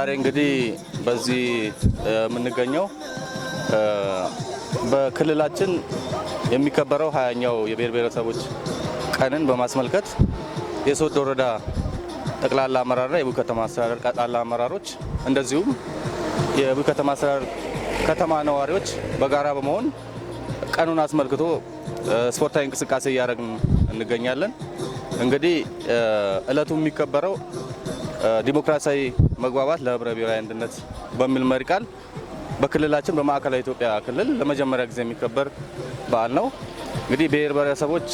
ዛሬ እንግዲህ በዚህ የምንገኘው በክልላችን የሚከበረው 20ኛው የብሔር ብሔረሰቦች ቀንን በማስመልከት የሶዶ ወረዳ ጠቅላላ አመራርና የቡይ ከተማ አስተዳደር ጠቅላላ አመራሮች እንደዚሁም የቡይ ከተማ አስተዳደር ከተማ ነዋሪዎች በጋራ በመሆን ቀኑን አስመልክቶ ስፖርታዊ እንቅስቃሴ እያደረግን እንገኛለን። እንግዲህ እለቱ የሚከበረው ዲሞክራሲያዊ መግባባት ለህብረ ብሔራዊ አንድነት በሚል መሪ ቃል በክልላችን በማዕከላዊ ኢትዮጵያ ክልል ለመጀመሪያ ጊዜ የሚከበር በዓል ነው። እንግዲህ ብሔር ብሔረሰቦች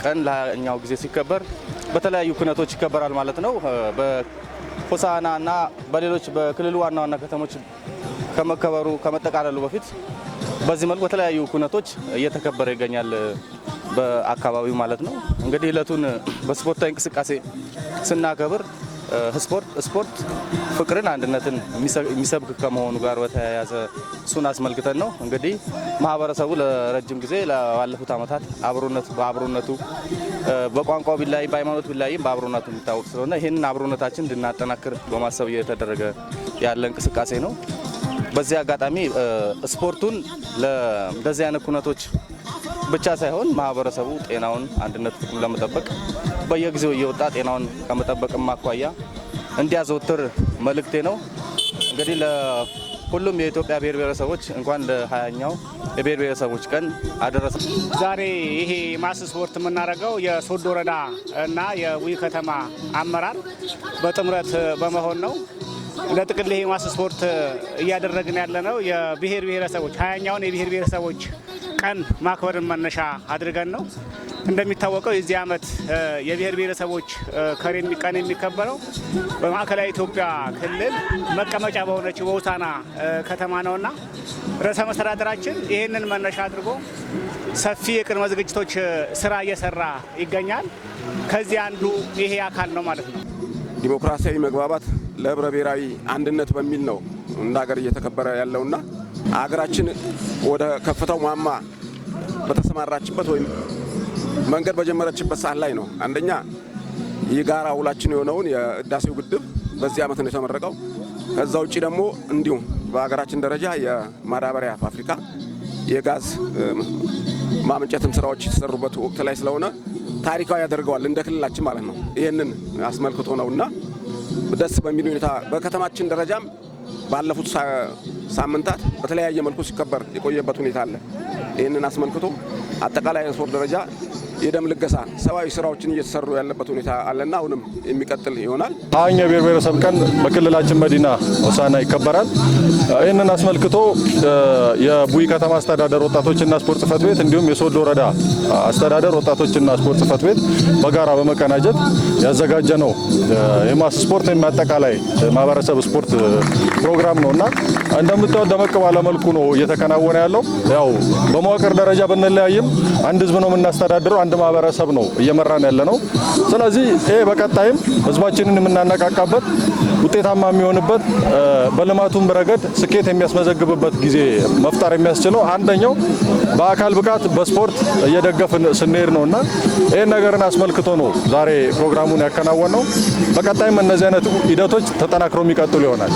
ቀን ለ20ኛው ጊዜ ሲከበር በተለያዩ ኩነቶች ይከበራል ማለት ነው። በሆሳዕና እና በሌሎች በክልሉ ዋና ዋና ከተሞች ከመከበሩ ከመጠቃለሉ በፊት በዚህ መልኩ በተለያዩ ኩነቶች እየተከበረ ይገኛል በአካባቢው ማለት ነው። እንግዲህ እለቱን በስፖርታዊ እንቅስቃሴ ስናከብር ስፖርት ፍቅርን፣ አንድነትን የሚሰብክ ከመሆኑ ጋር በተያያዘ እሱን አስመልክተን ነው። እንግዲህ ማህበረሰቡ ለረጅም ጊዜ ላለፉት ዓመታት አብሮነቱ በአብሮነቱ በቋንቋው ቢላይ በሃይማኖት ቢላይም በአብሮነቱ የሚታወቅ ስለሆነ ይህንን አብሮነታችን እንድናጠናክር በማሰብ እየተደረገ ያለ እንቅስቃሴ ነው። በዚህ አጋጣሚ ስፖርቱን ለእንደዚህ አይነት ኩነቶች ብቻ ሳይሆን ማህበረሰቡ ጤናውን፣ አንድነት፣ ፍቅሩን ለመጠበቅ በየጊዜው እየወጣ ጤናውን ከመጠበቅም አኳያ እንዲያዘወትር መልእክቴ ነው። እንግዲህ ለሁሉም የኢትዮጵያ ብሔር ብሔረሰቦች እንኳን ለ20ኛው የብሔር ብሔረሰቦች ቀን አደረሰ። ዛሬ ይሄ mass ስፖርት የምናደርገው የሶዶ ወረዳ እና የቡይ ከተማ አመራር በጥምረት በመሆን ነው። ለጥቅል ይሄ mass ስፖርት እያደረግን ያለነው የብሔር ብሔረሰቦች 20ኛውን የብሔር ብሔረሰቦች ቀን ማክበርን መነሻ አድርገን ነው። እንደሚታወቀው የዚህ ዓመት የብሔር ብሔረሰቦች ቀን የሚከበረው በማዕከላዊ ኢትዮጵያ ክልል መቀመጫ በሆነችው በሆሳዕና ከተማ ነውና ርዕሰ መስተዳድራችን ይህንን መነሻ አድርጎ ሰፊ የቅድመ ዝግጅቶች ስራ እየሰራ ይገኛል። ከዚህ አንዱ ይሄ አካል ነው ማለት ነው። ዲሞክራሲያዊ መግባባት ለህብረ ብሔራዊ አንድነት በሚል ነው እንደ ሀገር እየተከበረ ያለውና አገራችን ወደ ከፍታው ማማ በተሰማራችበት ወይም መንገድ በጀመረችበት ሰዓት ላይ ነው። አንደኛ የጋራ ውላችን የሆነውን የህዳሴው ግድብ በዚህ ዓመት ነው የተመረቀው። ከዛ ውጭ ደግሞ እንዲሁም በሀገራችን ደረጃ የማዳበሪያ ፋብሪካ፣ የጋዝ ማመንጨትም ስራዎች የተሰሩበት ወቅት ላይ ስለሆነ ታሪካዊ ያደርገዋል እንደ ክልላችን ማለት ነው። ይህንን አስመልክቶ ነውና ደስ በሚል ሁኔታ በከተማችን ደረጃም ባለፉት ሳምንታት በተለያየ መልኩ ሲከበር የቆየበት ሁኔታ አለ። ይህንን አስመልክቶ አጠቃላይ ስፖርት ደረጃ የደም ልገሳ ሰብአዊ ስራዎችን እየተሰሩ ያለበት ሁኔታ አለና አሁንም የሚቀጥል ይሆናል። 20ኛው የብሔር ብሔረሰብ ቀን በክልላችን መዲና ሆሳዕና ይከበራል። ይህንን አስመልክቶ የቡይ ከተማ አስተዳደር ወጣቶችና ስፖርት ጽሕፈት ቤት እንዲሁም የሶዶ ወረዳ አስተዳደር ወጣቶችና ስፖርት ጽሕፈት ቤት በጋራ በመቀናጀት ያዘጋጀ ነው የ mass ስፖርት ወይም አጠቃላይ ማህበረሰብ ስፖርት ፕሮግራም ነውና እንደምታዩት ደመቅ ባለ መልኩ ነው እየተከናወነ ያለው። ያው በመዋቅር ደረጃ ብንለያይም አንድ ህዝብ ነው የምናስተዳድረው፣ አንድ ማህበረሰብ ነው እየመራን ያለ ነው። ስለዚህ ይሄ በቀጣይም ህዝባችንን የምናነቃቃበት፣ ውጤታማ የሚሆንበት፣ በልማቱም ረገድ ስኬት የሚያስመዘግብበት ጊዜ መፍጠር የሚያስችለው አንደኛው በአካል ብቃት በስፖርት እየደገፍን ስንሄድ ነውና ይህን ነገርን አስመልክቶ ነው ዛሬ ፕሮግራሙን ያከናወን ነው። በቀጣይም እነዚህ አይነት ሂደቶች ተጠናክረው የሚቀጥሉ ይሆናል።